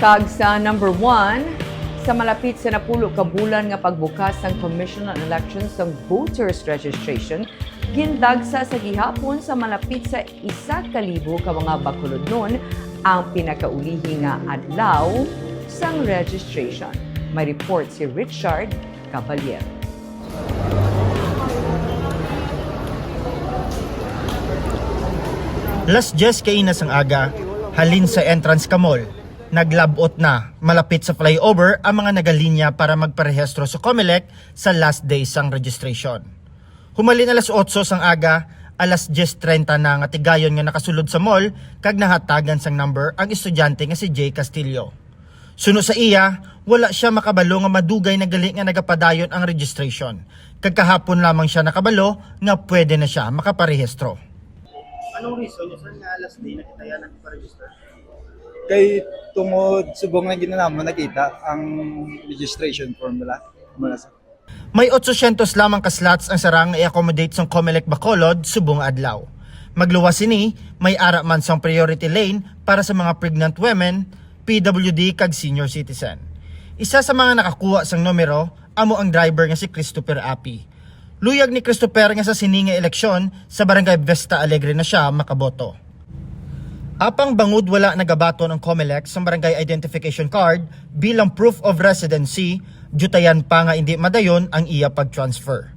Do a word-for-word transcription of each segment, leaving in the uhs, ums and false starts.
Kag sa number one, sa malapit sa napulo ka bulan nga pagbukas sang Commission on Elections sang voters registration, gindagsa sa gihapon sa malapit sa isa ka libo ka mga bakulodnon ang pinakaulihi nga adlaw sang registration. May report si Richard Caballero. Las diyes kaina sang aga, halin sa entrance ka mall, naglab-ot na malapit sa flyover ang mga nagalinya para magparehistro sa Comelec sa last day sang registration. Humalin alas otso sang aga, alas diyes treinta na nga tigayon nga nakasulod sa mall kag nahatagan sang number ang estudyante nga si Jay Castillo. Suno sa iya, wala sia makabalo nga madugay na gali nga nagapadayon ang registration. Kag kahapon lamang sia nakabalo nga pwede na sia makaparehistro. Anong reason niya, sir, nga last day na kita yan nagpa-register? Kay tungod subong na ginanamo nakita ang registration form nila. Muna sa May otsosyentos lamang ka slots ang sarang nga i-accommodate sang Comelec Bacolod subong nga adlaw. Magluwas sini, may ara man sang priority lane para sa mga pregnant women, P W D kag senior citizen. Isa sa mga nakakuha sang numero amo ang driver nga si Christopher Api. Luyag ni Christopher nga sa sini nga eleksyon sa Barangay Vista Alegre na sia makaboto. Apang bangod wala nagabaton ang Comelec sang barangay identification card bilang proof of residency, diyutayan pa nga indi madayon ang iya pag-transfer.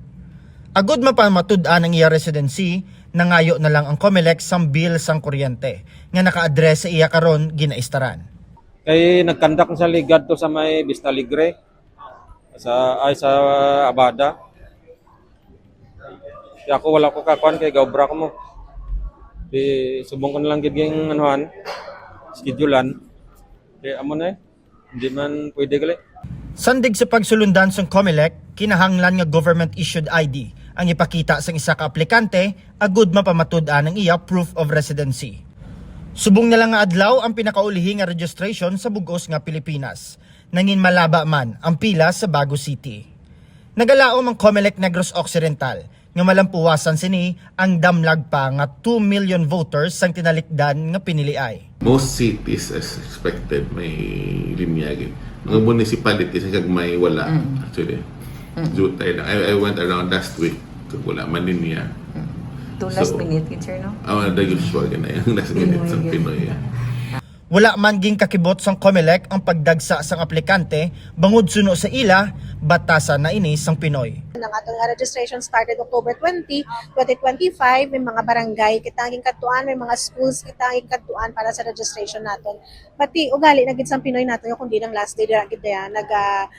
Agud mapamatud-an ang iya residency, nangayo na lang ang Comelec sang bill sang kuryente nga naka-address sa iya karon ginaistaran. Kay nagkandak sa ligad to sa may Vista Alegre, sa ay sa Abada. Kaya ako wala ko kakuan kay gaobra ko mo. Di subong ko na lang gid ging anuhan, schedulean. Kaya amo na eh. Hindi man pwede gali. Sandig sa pagsulundan sang Comelec, kinahanglan nga government-issued I D ang ipakita sang isa ka aplikante agud mapamatud-an ang iya proof of residency. Subong na lang nga adlaw ang pinakaulihi nga registration sa bug-os nga Pilipinas. Nangin malaba man ang pila sa Bago City. Nagalaom ang Comelec Negros Occidental nga malampuwasan sini ang damlag pa nga two million voters sang tinalikdan nga piniliay. Most cities, as expected, may linya gid. Mga municipalities ang gagmay wala, actually. Jutay lang. I, I went around last week. Kag wala man linya. To last So, minute, yun, sir, no? Ah, the usual gid na yung last minute sa Pinoy. Wala man ginkakibot sang Comelec ang pagdagsa sang aplikante bangod suno sa ila, batasan na ini sang Pinoy. Ang aton nga registration started October twenty, twenty twenty-five. May mga barangay kita ang ginkadtuan, may mga schools kita ang ginkadtuan para sa registration naton. Pati ugali na gid sang Pinoy nato, kung di nang last day dira gid daya naga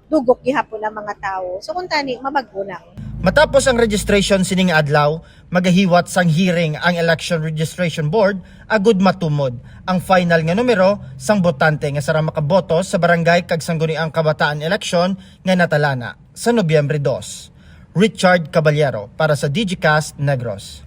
dugok gihapon ang mga tawo. So kung tani, mabag-o lang. Matapos ang registration sining adlaw, magahiwat sang hearing ang Election Registration Board agud matumod ang final nga numero sang botante nga sarang makaboto sa barangay kag sangguniang kabataan eleksyon nga natalana sa Nobyembre dos. Richard Caballero para sa Digicast Negros.